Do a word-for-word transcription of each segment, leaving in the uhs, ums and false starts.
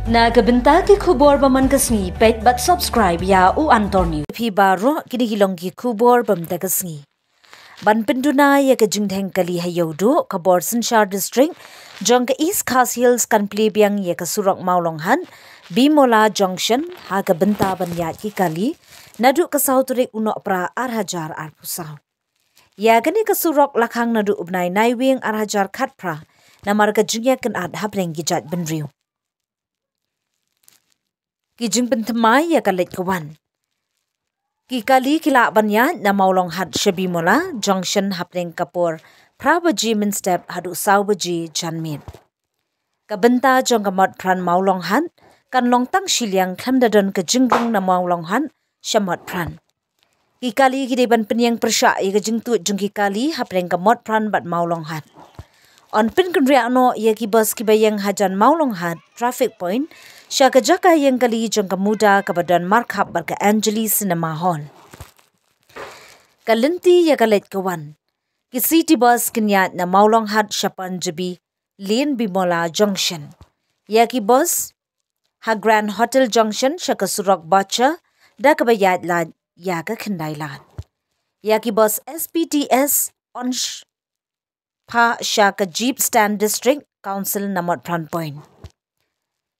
Na ka bynta ki khubor ba man ka sngi, peit bad subscribe ïa U Antor News. Phi baroh, kine ki long ki khubor ba man ka sngi. Ban pynduna ïa ka jingdheng kali ha Ïewduh, ka bor synshar district jong ka East Khasi Hills kan plie biang ïa ka surok Mawlonghat Bimola Junction ha ka bynta ban ïaid ki kali naduh ka saw tarik u Nohprah ar hajar arphew saw. Ïa kane ka surok la khang naduh u bnai Naiwieng ar hajar khatphra namar ka jingïakynad hapdeng ki jaitbynriew. Ki jingpynthymmai ïa ka leit ka wan. Ki kali ki lah ban ïaid na Mawlonghat sha Bimola Junction hapdeng ka por phra baje mynstep haduh saw baje janmiet. Ka bynta jong ka Motphran Mawlonghat kan long tang shiliang khlem da don ka jingrung na Mawlonghat sha Motphran. Ki kali ki dei ban pynïeng pyrshah ïa ka jingtuid jong ki kali hapdeng ka Motphran bad Mawlonghat. Yn pynkynriah noh ïa ki bus kiba ïeng hajan Mawlonghat traffic point sha ka jaka ïeng kali jong ka MUDA kaba don markhap bad ka Anjali Cinema Hall. Ka lynti ïa ka leit ka wan. Ki city bus kin ïaid na Mawlonghat sha Punjabi Lane Bimola Junction. Ïa ki bus ha Grand Hotel Junction sha ka surok Bachar da kaba ïaid lait ïa ka khyndai lad. Ïa ki bus S B T S yn sh- phah sha ka Jeep Stand District Council na Motphran Point.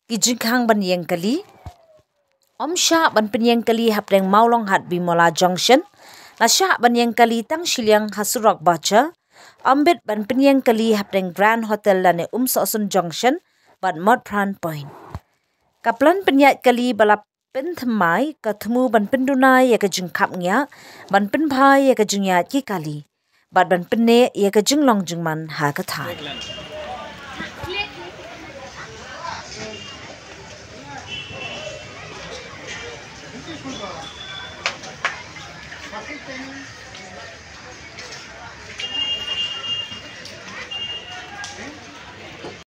Ki jingkhang ban ïeng kali. Ym shah ban pynïeng kali hapdeng Mawlonghat Bimola Junction. La shah ban ïeng kali tang shiliang ha surok Bachar. Ym bit ban pynïeng kali hapdeng Grand Hotel lane Umsohsun Junction bad Motphran Point. Ka plan pynïaid kali ba la pynthymmai ka thmu ban pynduna ïa ka jingkhapngiah, ban pynbha ïa ka jingïaid ki kali bad ban pynneh ïa ka jinglong jingman ha ka thaiñ.